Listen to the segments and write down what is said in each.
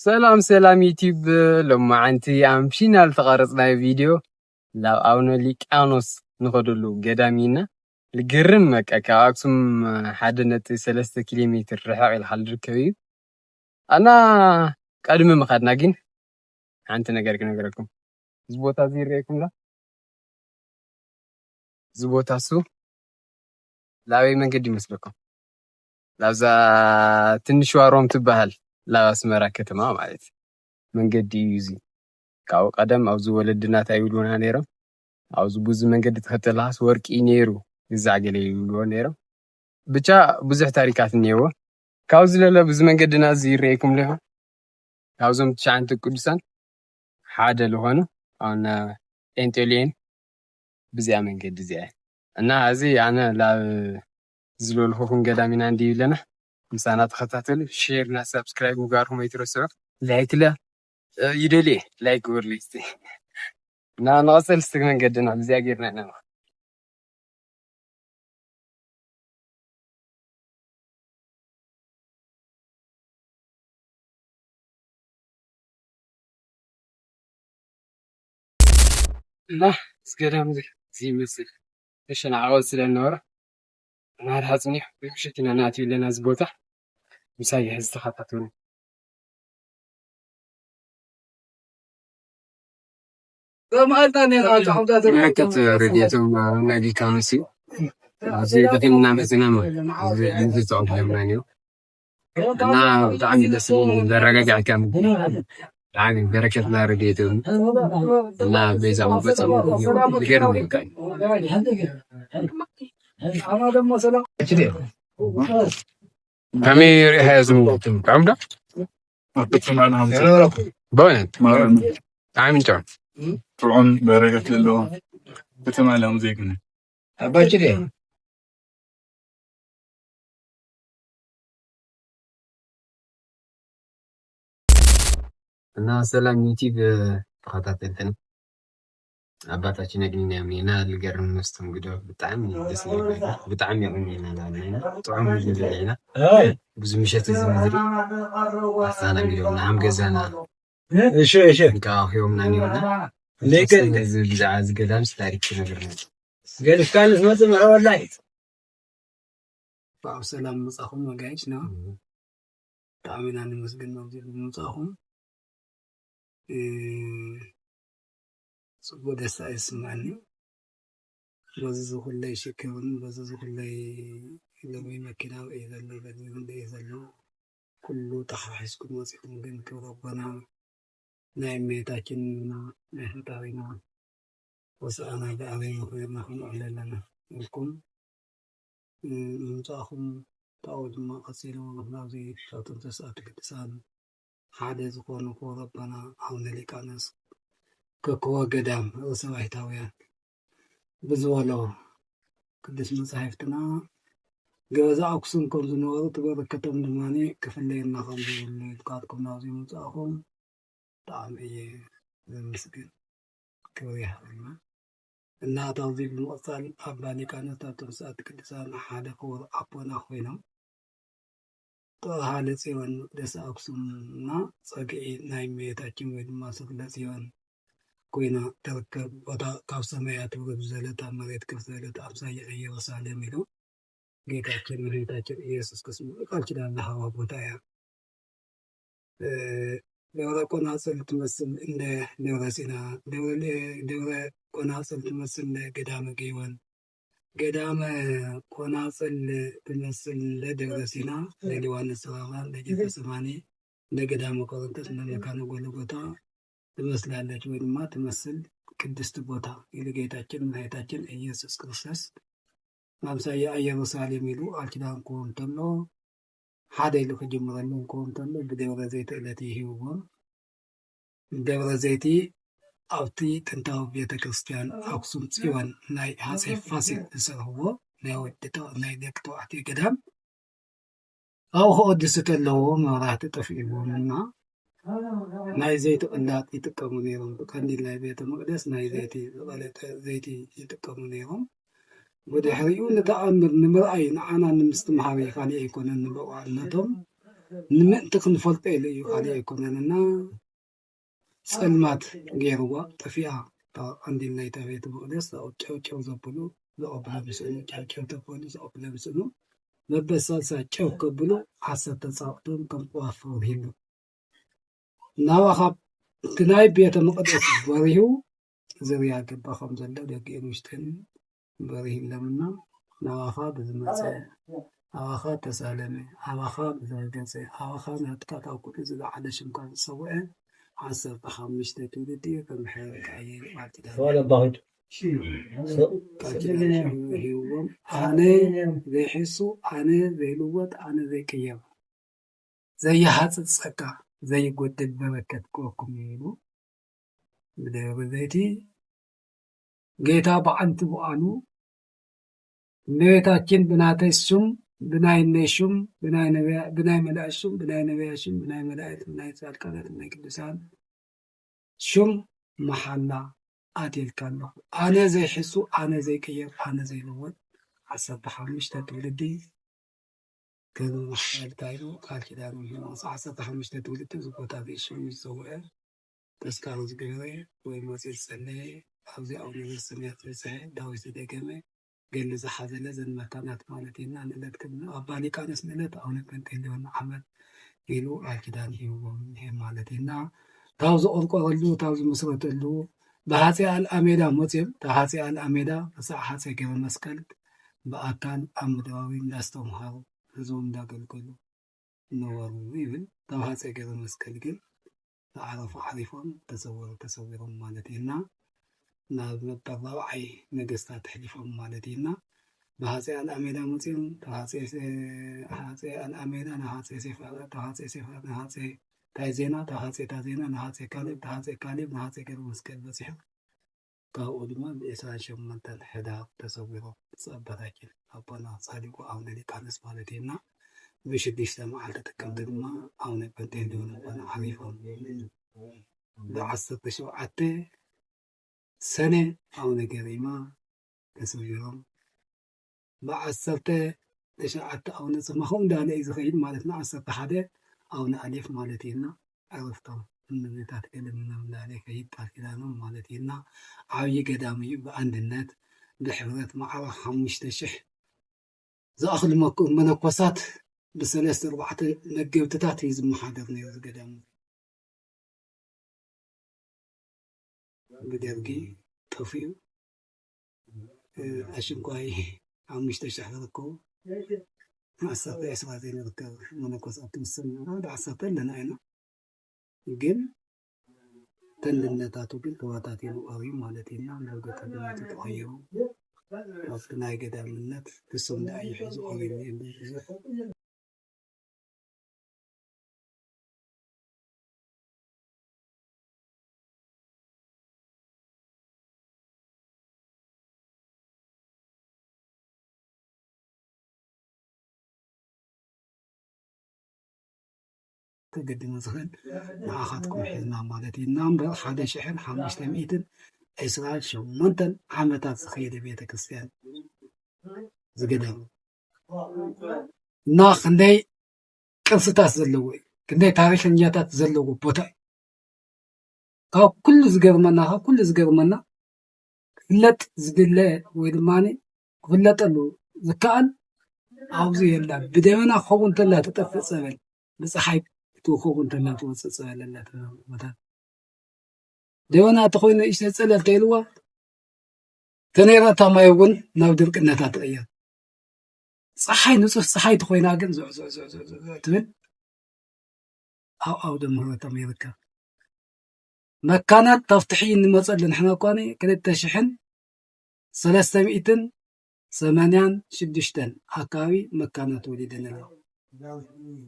ሰላም ሰላም ዩቲዩብ፣ ሎማዓንቲ ኣምሺና ዝተቐረጽናዮ ቪድዮ ናብ ኣቡነ ሊቃኖስ ንኸደሉ ገዳም ኢና። ልግርም በቃ ካብ ኣክሱም ሓደ ነጥቢ ሰለስተ ኪሎ ሜትር ርሕቕ ኢልካ ዝርከብ እዩ። ኣና ቀድሚ ምኻድና ግን ሓንቲ ነገር ክነግረኩም። እዚ ቦታ እዚ ይረኣየኩም ዶ? እዚ ቦታ እሱ ላበይ መንገዲ ይመስለኩም? ላብዛ ትንሽዋ ሮም ትበሃል ላብ ኣስመራ ከተማ ማለት እዩ። መንገዲ እዩ እዚ። ካብኡ ቀደም ኣብዚ ወለድና እንታይ ይብሉና ነይሮም? ኣብዚ ብዙ መንገዲ ተኸተልካስ ወርቂ እዩ ነይሩ ግዛዕ ገለ ይብልዎ ነይሮም። ብቻ ብዙሕ ታሪካት እኒሄዎ። ካብዚ ለለ ብዙ መንገድና እዚ ይረኤኩም ኣለኹ። ካብዞም ትሽዓንተ ቅዱሳን ሓደ ዝኾኑ ኣነ ጴንጤልዮን ብዚኣ መንገዲ እዚኣ እየ። እና እዚ ኣነ ላብ ዝለልኹኹም ገዳም ኢና እንዲ ይብለና ምሳና ተኸታተሉ። ሼር እና ሳብስክራይብ ምግባርኩም ኣይትረስዑ። ላይክ ለ ይደልየ ላይክ ግበርልይ እስቲ። እና ንቐፅል እስቲ መንገድና ብዚኣ ጌርና ኢና። እና እዚ ገዳም እዚ እዚ ይመስል። እሺ ንዓወት ስለ ነበረ ናድሓ ፅኒሕ ብምሽት ኢና ናእትዩ ኣለና እዚ ቦታ። ምሳይ ሕዚ ተኸታተሉ። መለከት ረድኤቶም ነጊካ መሲ ኣብዚ ደኺምና መፅና ማለት እዚ ዕንዚ ተቐብለምና ነይሩ እና ብጣዕሚ ደስ ዝብል ዘረጋጋዕካ ምግቢ ብጣዕሚ በረከትና ረድኤቶም እና ቤዛ መፈፀሙ ዝገርም ይብቃ ከመይ ሪኢኻ እዚ ምግቢ ጥዑም ዶ? በእውነት ብጣዕሚ ጥዑም። ጥዑም በረከት ዘለዎ ከተማ ላም ዘይግነ ኣባችል እና ሰላም ዩቲብ ተኸታተልትና ኣባታችን ኣግኒና ምኒና ልገርም መስተንግዶ ብጣዕሚ ደስ ይብል። ብጣዕሚ ኣግኒና ናብኒና ጥዑም ምግቢ በሊዕና ብዙ ምሸት እዚ ምድሪ ኣስተናጊዶምና ሃም ገዛና እሺ እሺ እንካኺዮምና ኒዮና ለይከ እዚ ብዛዕባ እዚ ገዳምስ ታሪክ ትነግርና ገድፍካ ንዝመፅእ ምዕወላይ ብኣብ ሰላም ምፃኹም መጋይሽ ነው። ብጣዕሚ ኢና ንመስግን ኣብዚ ብምምፃእኹም። እ፣ ፅቡቅ ደስታ እዩ ዝስምዐኒ። በዚ ዝኹለይ ሽክምን በዚ ዝኹለይ ሎሚ መኪና እዩ ዘሎ በዚ ዝኹለይ እዩ ዘሎ ኩሉ ተሓሒዝኩም መፂኹም ግን ክብረ ኣቦና ናይ እመቤታችን ናይ ፈጣሪና ወስኣና ብኣበይ ምኽብርና ክንውዕል ኣለና ኢልኩም ምምፃእኹም ካብኡ ድማ ቀፂሉ ናብዚ ካብቶም ተስኣቲ ቅዱሳን ሓደ ዝኾኑ ክቡር ኣቦና ኣቡነ ሊቃኖስ ከክቦ ገዳም ርእሰ ባሕታውያን ብዝበሎ ቅዱስ መጻሕፍትና ገበዛ ኣክሱም ከም ዝነበሩ ትበረከቶም ድማ ክፍለየና ከም ዘይብሉ ኢልካትኩም ናብዚ ምምፃእኹም ብጣዕሚ እየ ዘመስግን። ክብሪ ይሃበልና። እና እታ ኣብዚ ብምቕፃል ኣባ ሊቃኖስ ኣብቶም ሰዓት ቅዱሳን ሓደ ክቡር ኣቦና ኮይኖም ጥቕሃለ ጽዮን መቅደስ ኣክሱም እና ጸግዒ ናይ እመቤታችን ወይ ድማ ስፍለ ጽዮን ኮይና ትርከብ ቦታ ካብ ሰማይ ኣትውርድ ዘለት ኣብ መሬት ከፍ ዘለት ኣምሳያ ኢየሩሳሌም ኢሉ ጌታችን መድኃኒታችን ኢየሱስ ክርስቶስ ቃል ኪዳን ዝሃባ ቦታ እያ። ደብረ ቆናጽል ትመስል እንደ ደብረ ሲና፣ ደብረ ቆናጽል ትመስል እንደ ገዳመ ገይወን፣ ገዳመ ቆናጽል ትመስል እንደ ደብረ ሲና፣ እንደ ሊባኖስ ተራራ፣ እንደ ጌተሰማኒ፣ እንደ ገዳመ ቆሮንቶስ፣ እንደ መካነ ጎልጎታ ትመስላለች ወይ ድማ ትመስል ቅድስት ቦታ ኢሉ ጌታችን መድኃኒታችን ኢየሱስ ክርስቶስ ኣምሳያ ኢየሩሳሌም ኢሉ ቃል ኪዳን ክህቦም እንተሎ ሓደ ኢሉ ክጅምረሎም ክህቦም እንተሎ ብደብረ ዘይት ዕለት ይህብዎም። ደብረ ዘይቲ ኣብቲ ጥንታዊ ቤተ ክርስቲያን ኣክሱም ጽዮን ናይ ሃፀይ ፋሲል ዝሰርሕዎ ናይ ወዲ ናይ ደቂ ተባዕትዮ ገዳም ኣብኡ ክቕድሱ ከለዉ መብራህቲ ጠፊእዎም እና ናይ ዘይቲ ቅላጥ ይጥቀሙ ነይሮም። ብቀንዲል ናይ ቤተ መቅደስ ናይ ዘይቲ ዝቐለጠ ዘይቲ ይጥቀሙ ነይሮም። ብድሕሪኡ ንተኣምር ንምርኣይ ንዓና ንምስትምሃር እዩ፣ ካሊእ ኣይኮነን። ንብቑዕነቶም ንምእንቲ ክንፈልጦ ኢሉ እዩ፣ ካልእ ኣይኮነን። እና ጸልማት ገይርዋ፣ ጠፊኣ። እታ ቀንዲል ናይታ ቤተ መቕደስ ኣብኡ ጨውጨው ዘብሉ ዘቐብለ ምስእኑ፣ ጨውጨው ተበሉ ዘቐብለ ምስእኑ፣ በበሳልሳይ ጨው ከብሉ ዓሰርተ ጻውዕቶም ከም ጥዋፍ ኣብሪህሉ። ናባኻ እቲ ናይ ቤተ መቕደስ በሪሁ ዝርያ ገባ ከም ዘሎ ደጊእን ውሽጥን በሪህሎምና፣ ናባኻ ብዝመጸ፣ ኣባኻ ተሳለመ፣ ኣባኻ ብዝረገጸ፣ ኣባኻ ናትካ ካብ ኩሉ ዝለዓለ ሽምካ ዝጸውዐ ዓሰርተ ሓሙሽተ ትውልዲ ከምሕረልካ እየ ቃል ኪዳን። ዋላ ኣባኺቱ። ቃል ኪዳን ሂብዎም፣ ኣነ ዘይሕሱ፣ ኣነ ዘይልወጥ፣ ኣነ ዘይቅየር፣ ዘይሃጽጽ ጸጋ፣ ዘይጎድል በረከት ክወኩም እዩ ኢሉ። ብደብረ ዘይቲ ጌታ በዓልቲ በዓሉ እመቤታችን ብናተይ ሹም፣ ብናይ እነይ ሹም፣ ብናይ ነቢያ-፣ ብናይ መላእክት ሹም፣ ብናይ ነቢያት ሹም፣ ብናይ መላእክት፣ ብናይ ጻድቃናት፣ ብናይ ቅዱሳን ሹም መሓላ ኣትየልካ ኣለኹ። ኣነ ዘይሕሱ፣ ኣነ ዘይቅየር፣ ኣነ ዘይልወጥ ዓሰርተ ሓሙሽተ ትውልዲ ከም መሓልታ ኢሉ ቃል ኪዳኑ ሂቡ። ዓሰርተ ሓሙሽተ ትውልዲ እዚ ቦታ እዚ ሽሙ ዝጸውዐ፣ ተስካሩ ዝገበረ ወይ መጺኡ ዝጸለየ፣ ኣብዚ ኣቡነ ዘበሰማያት ዝበጽሐ፣ ዳዊት ዝደገመ፣ ገድሊ ዝሓዘለ ዘን መካናት ማለት ኢና። ንእለት ከም ኣባ ሊቃኖስ ንእለት ኣቡነ ጴንጤሌዎን ዓመት ኢሉ ቃል ኪዳን ሂብዎም እኒሀ ማለት ኢና። ታብ ዝቆርቆረሉ፣ ታብ ዝምስረተሉ፣ ብሃጼ ኣልኣሜዳ መጺኦም፣ ታብ ሃጼ ኣልኣሜዳ ክሳዕ ሃጼ ገብረ መስቀል ብኣካል ኣብ ምድራዊ እንዳስተምሃሩ ህዝቦም እንዳገልገሉ ነበሩ ይብል። ካብ ሃፀይ ገብረ መስቀል ግን ዝዓረፉ ዓሪፎም፣ ተሰወሩ ተሰዊሮም ማለት እዩ እና ናብ ነበር ራብዓይ ነገስታት ኣሕሊፎም ማለት እዩ እና ብሃፀይ ኣልኣሜዳ መፅኦም፣ ካብ ሃፀይ ሴ-፣ ሃፀይ ኣልኣሜዳ ናብ ሃፀይ ሴፋ-፣ ካብ ሃፀይ ሴፋ-፣ ናብ ሃፀይ ታዜና፣ ካብ ሃፀይ ታዜና ናብ ሃፀይ ካሌብ፣ ካብ ሃፀይ ካሌብ ናብ ሃፀይ ገብረ መስቀል በፂሑ። ካብኡ ድማ ብ ዕስራን ሸሞንተን ሕዳር ተሰዊሮም ብፁዕ ኣባታችን ኣቦና ጻድቁ ኣቡነ ሊቃኖስ ማለት እዩ እና ብሽዱሽተ መዓልቲ ጥቅምቲ ድማ ኣቡነ ጴንጤሌዎን ኣቦና ዓሪፎም። ብዓሰርተ ሸውዓተ ሰነ ኣቡነ ገሪማ ተሰዊሮም። ብዓሰርተ ትሽዓተ ኣቡነ ጽማ ከምኡ እንዳለ እዩ ዝኸይድ ማለት ነው። ዓሰርተ ሓደ ኣቡነ ኣሌፍ ማለት እዩ እና ዕረፍቶም እምነታት ገለ ምናምን እንዳለ ይኸይድ ቃል ኪዳኖም ማለት እዩ እና ዓብዪ ገዳም እዩ። ብኣንድነት ብሕብረት ማዕረ ሓሙሽተ ሽሕ ዝኣኽሉ መኮ-፣ መነኮሳት ብሰለስተ ኣርባዕተ መገብትታት እዩ ዝመሓደር ነይሩ እዚ ገዳም። ብደርጊ ጠፊኡ፣ እ፣ ኣሽንኳይ ሓሙሽተ ሽሕ ዝርከቡ፣ ዓሰርተ ዕስራ ዘይንርከብ መነኮስ ኣብቲ ምስ ሰሚዕና፣ ወዲ ዓሰርተ ኣለና ኢና። ግን ተንድነታቱ ግን ተበታቲኑ ቀርዩ ማለት እዩ። ናብ ገጠርነቱ ተቐይሩ፣ ካብቲ ናይ ገዳምነት ክሶም ደኣ እዩ ሒዙ ቀርዩ እምበር ብዙሕ ክግድም ዝኽእል ንዓኻትኩም ሒዝና ማለት እዩ እና እምበር ሓደ ሽሕን ሓሙሽተ ሚእትን ዕስራን ሸሞንተን ዓመታት ዝኸየደ ቤተ ክርስቲያን ዝገደም እና ክንደይ ቅርስታት ዘለዎ እዩ፣ ክንደይ ታሪኸኛታት ዘለዎ ቦታ እዩ። ካብ ኩሉ ዝገርመና፣ ካብ ኩሉ ዝገርመና ክፍለጥ ዝድለ ወይ ድማ ክፍለጠሉ ዝከኣል ኣብዚ የላ። ብደመና ክኸውን እንተላ ትጠፍእ ጸበል፣ ብጸሓይ ትኸውን እንተላ ትወጽእ ጸበል ኣላ። ደበና እንተኾይኑ ንእሽተይ ጸለል ተይልዋ፣ ተነይራታ ማይ እውን ናብ ድርቅነታ ትቕየር። ጸሓይ፣ ንጹህ ጸሓይ ተኾይና ግን ዙዕ ዙዕ ዙዕ ዙዕ ዙዕ ትብል ኣብ ኣውደ ምሕረቶም ይርከብ። መካናት ካብ ትሕይ እንመጸሉ ንሕና እኳ ክልተ ሽሕን ሰለስተ ሚእትን ሰማንያን ሽዱሽተን ኣካባቢ መካናት ወሊደን ኣለዋ።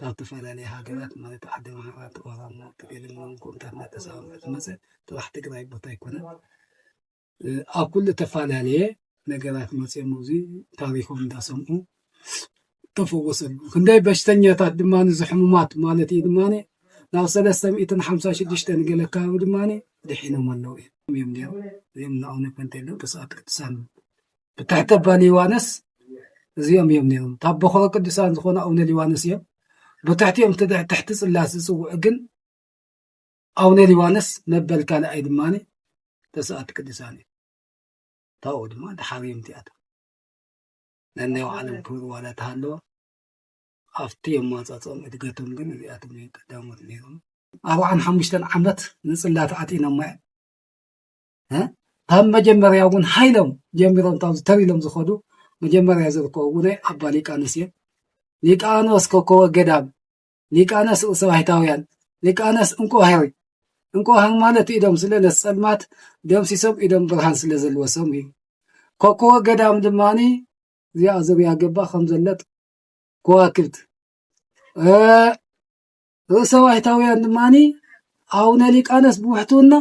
ካብ ዝተፈላለየ ሃገራት ማለት ዓዲ ኣምሓራ፣ ኦሮሞ፣ ትግርኛ፣ ኮምታት እናተሳወረ ዝመጸ ጥራሕ ትግራይ ቦታ ኣይኮነን። እ፣ ኣብ ኩሉ ተፈላለየ ነገራት መፅዮም ኣብዚ ታሪኮም እንዳሰምዑ ተፈወሰሉ። ክንደይ በሽተኛታት ድማ እዚ ሕሙማት ማለት እዩ ድማ ናብ ሰለስተ ሚእትን ሓምሳ ሽዱሽተን ገለ ከባቢ ድማ ድሒኖም ኣለዉ እዮም። እዮም ነይሮም። እዚኦም ንኣቡነ ጴንጤሌዎን ቅዱሳት ቅዱሳን ብትሕቲ ኣባ ሊዋነስ እዚኦም እዮም ነይሮም። ካብ በኹረ ቅዱሳን ዝኾኑ ኣቡነ ሊዋነስ እዮም። ብትሕቲኦም እቲ ትሕቲ ጽላት ዝጽውዑ ግን ኣቡነ ሊባኖስ መበል ካልኣይ ድማ ተስኣቲ ቅዱሳን እዩ። ታብኡ ድማ ደሓር እዮም እቲኣቶም። ነናይ ባዕሎም ክብሪ ዋላ ተሃለዎ፣ ኣብቲ ኣመጻጽኦም እድገቶም ግን እዚኣቶም እዮም ቀዳሞት ነይሮም። ኣርብዓን ሓሙሽተን ዓመት ንጽላት ዓጢኖሞ እዮም። እ? ካብ መጀመርያ እውን ሓይሎም ጀሚሮም፣ ካብ ዝተሪሎም ዝኸዱ መጀመርያ ዝርከቡ እውን ኣባ ሊቃኖስ እዮም። ሊቃኖስ ኮከበ ገዳም፣ ሊቃኖስ ርእሰ ባሕታውያን፣ ሊቃኖስ እንቆ ባሕሪ። እንቆ ባሕሪ ማለት ኢዶም ስለ ነቲ ጸልማት ደምሲሶም ኢዶም ብርሃን ስለ ዘልበሶም እዩ። ኮከበ ገዳም ድማኒ እዚኣ ዙርያ ገባ ከም ዘለት ከዋክብት። እ፣ ርእሰ ባሕታውያን ድማኒ ኣቡነ ሊቃኖስ ብውሕትውና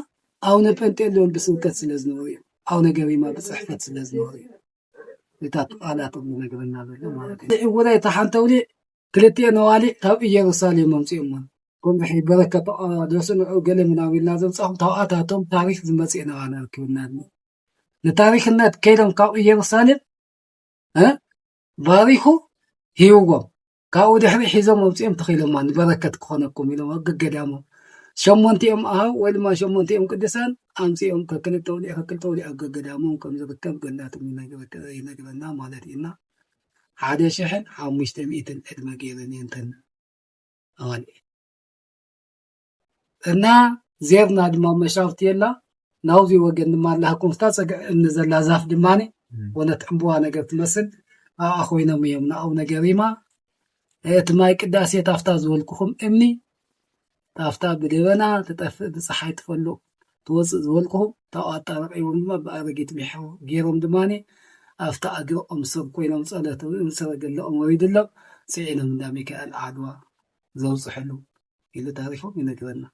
ኣቡነ ጴንጤሎን ብስብከት ስለ ዝነበሩ እዮም። ኣቡነ ገሪማ ብጽሕፈት ስለ ዝነበሩ እዮም። እታ ቃላት ዝነግረና ዘሎ ማለት እዩ። እውረ እታ ሓንቲ ኣውሊዕ ክልቲኤን ኣዋሊዕ ካብ ኢየሩሳሌም ኣምጺኦሞን። ከምዚ ሕጂ በረከት ተቓደሱ ንዑ ገለ ምናምን ኢልና ዘምጻኹም ታብኣታቶም ታሪኽ ዝመጽእ ኢና ኣነ ኣርኪብና። ንታሪኽነት ከይዶም ካብ ኢየሩሳሌም፣ እ፣ ባሪኹ ሂብዎም። ካብኡ ድሕሪ ሒዞም ኣምጺኦም ተኺሎማ ንበረከት ክኾነኩም ኢሎም ኣብ ገገዳሞም ሸሞንቲኦም ኣሃው ወይ ድማ ሸሞንቲኦም ቅዱሳን ኣምጺኦም ከክልተ ኣውሊዕ ከክልተ ኣውሊዕ ኣብ ገገዳሞም ከም ዝርከብ ገድላቶም ይነግረክ-፣ ይነግረና ማለት እዩ። እና ሓደ ሽሕን ሓሙሽተ ሚእትን ዕድመ ገይረን እየን እተን ኣዋልድ። እና ዜርና ድማ መሻርፍቲ የላ ናብዚ ወገን ድማ ኣለሃኩም። ፍታ ጸግዒ እምኒ ዘላ ዛፍ ድማኒ እም። ኮነት ዕምበባ ነገር ትመስል። ኣብኣ ኮይኖም እዮም ንኣቡነ ገሪማ እቲ ማይ ቅዳሴ ታፍታ ዝበልኩኹም እምኒ፣ ታፍታ ብደበና ትጠፍእ ብጸሓይ ትፈሉቕ ትወጽእ ዝበልኩኹም፣ ታብኡ ኣጣራቒቦም ድማ ብኣረጊት ሚሖ ገይሮም ድማኒ ኣብታ እግሮም ስር ኮይኖም ጸሎት ሰረገላኦም ወሪድሎም ጽዒኖም እንዳ ሚካኤል ዓድዋ ዘብጽሕሉ ኢሉ ታሪኾም ይነግረና።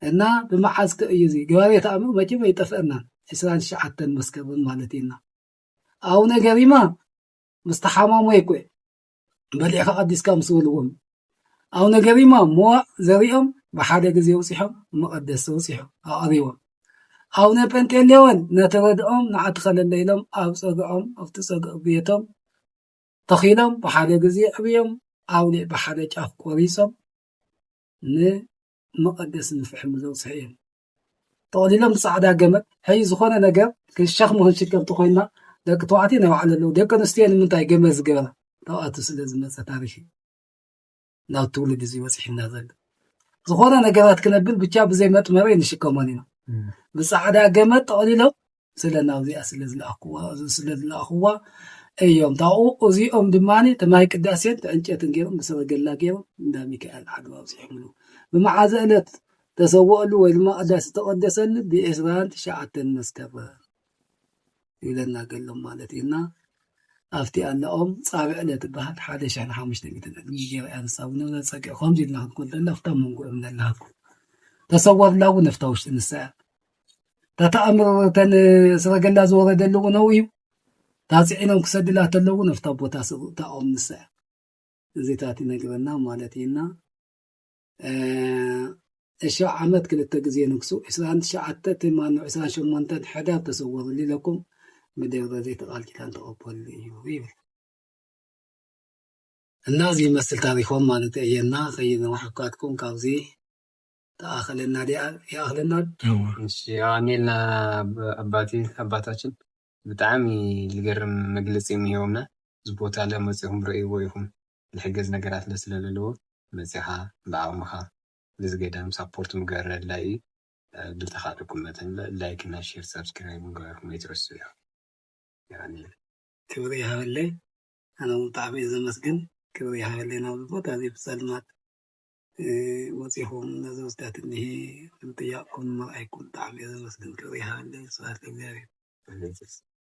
እና ብመዓዝ ከ እዩ እዚ ገባሬ ተኣምር መቸም ኣይጠፍአናን። ዕስራን ትሽዓተን መስከረም ማለት እዩ። እና ኣቡነ ገሪማ ምስ ተሓማሙ ኣይኮ በሊዕካ ቀዲስካ ምስ በልዎም፣ ኣቡነ ገሪማ መዋእ ዘሪኦም ብሓደ ግዜ ውፂሖም መቐደስ ውፂሖም ኣቕሪቦም። ኣቡነ ጴንጤሌዎን ነቲ ረድኦም ንዓቲ ከለለ ኢሎም ኣብ ጸግዖም ኣብቲ ጸግዒ ቤቶም ተኺሎም ብሓደ ግዜ ዕብዮም፣ ኣውሊዕ ብሓደ ጫፍ ቆሪጾም ንመቐደስ ንፍሕሚ ዘብጽሑ እዮም። ጠቕሊሎም ብጻዕዳ ገመድ፣ ሕጂ ዝኾነ ነገር ክንሸኽሞ ክንሽከም ተኾይንና፣ ደቂ ተባዕትዮ ናይ ባዕሉ ኣለዉ። ደቂ ኣንስትዮ ንምንታይ ገመድ ዝገበራ? ካብኣቱ ስለ ዝመጸ ታሪኽ እዩ። ናብ ትውልዲ እዚ በጺሕና ዘሎ። ዝኾነ ነገራት ክነብል ብቻ ብዘይ መጥመሪ ንሽከሞን ኢና። እም። ብጻዕዳ ገመድ ጠቕሊሎም ስለ ናብዚኣ ስለ ዝለኣኽዋ፣ ስለ ዝለኣኽዋ እዮም። ታብኡ እዚኦም ድማኒ እቲ ማይ ቅዳሴን እቲ ዕንጨትን ገይሮም ብሰረገላ ገይሮም እንዳ ሚካኤል ዓድዋ ኣብጺሖምሉ። ብመዓዘ ዕለት ተሰወኣሉ ወይ ድማ ቅዳሴ ተቐደሰሉ? ብዕስራን ትሽዓተን መስከረም ይብለና ገሎም ማለት እዩ። እና ኣብቲ ኣለኦም ጻብዕ ለትበሃል ሓደ ሽሕን ሓሙሽተ ሚእትን ዕድመ ገይራ እያ ንሳ እውን እዛ ጸግዒ ከምዚ ኢልና ክንኮን ዘለና ኣብታ መንጎ እምነ ኣለሃኩም። ተሰወርላ እውን ኣብታ ውሽጢ ንሳ እያ። እታ ተኣምር እተን ሰረገላ ዝወረደሉ እውን ኣብኡ እዩ። እታ ጽዒኖም ክሰድላ ተለዉ እውን ኣብታ ቦታ ስርታኦም ንሳ እያ። እዚታት ይነግረና ማለት እዩ። እና እ፣ እሺ ዓመት ክልተ ግዜ ንግሱ፣ ዕስራን ትሽዓተ ማነው፣ ዕስራን ሸሞንተን ሕዳር ተሰወሩሉ ኢለኩም፣ ብደብረ ዘይት ቃል ኪዳን ተቐበሉ እዩ ይብል። እና እዚ ይመስል ታሪኾም ማለት እየ። እና ከይነዋሕኳትኩም ካብዚ ተኣኸለና ዲኣ፣ ይኣኽለና። እሺ፣ ኣሜልና ኣባቴ፣ ኣባታችን። ብጣዕሚ ዝገርም መግለጺ እዮም ሂቦምና። እዚ ቦታ ለ መጺኹም ርእይዎ ኢኹም። ዝሕገዝ ነገራት ለ ስለለለዎ መጺኻ ብዓቕምኻ ነዚ ገዳም ሳፖርት ምግበር ኣድላይ እዩ። ብዝተኻእለኩም መጠን ለ-፣ ላይክ እና ሼር ሳብስክራይብ ምግባርኩም ኣይትረስዑ ኢኹም። ያኒ ክብሪ ይሃበለይ። ኣነ እውን ብጣዕሚ እየ ዘመስግን። ክብሪ ይሃበለይ ናብዚ ቦታ እዚ ብጸልማት፣ እ፣ ወጺኹም ነዚ ወስዳት እኒሄ ጥያቕኩም ምርኣይኩም ብጣዕሚ እየ ዘመስግን። ክብሪ ይሃበለይ። ስብሐት ለእግዚኣብሔር።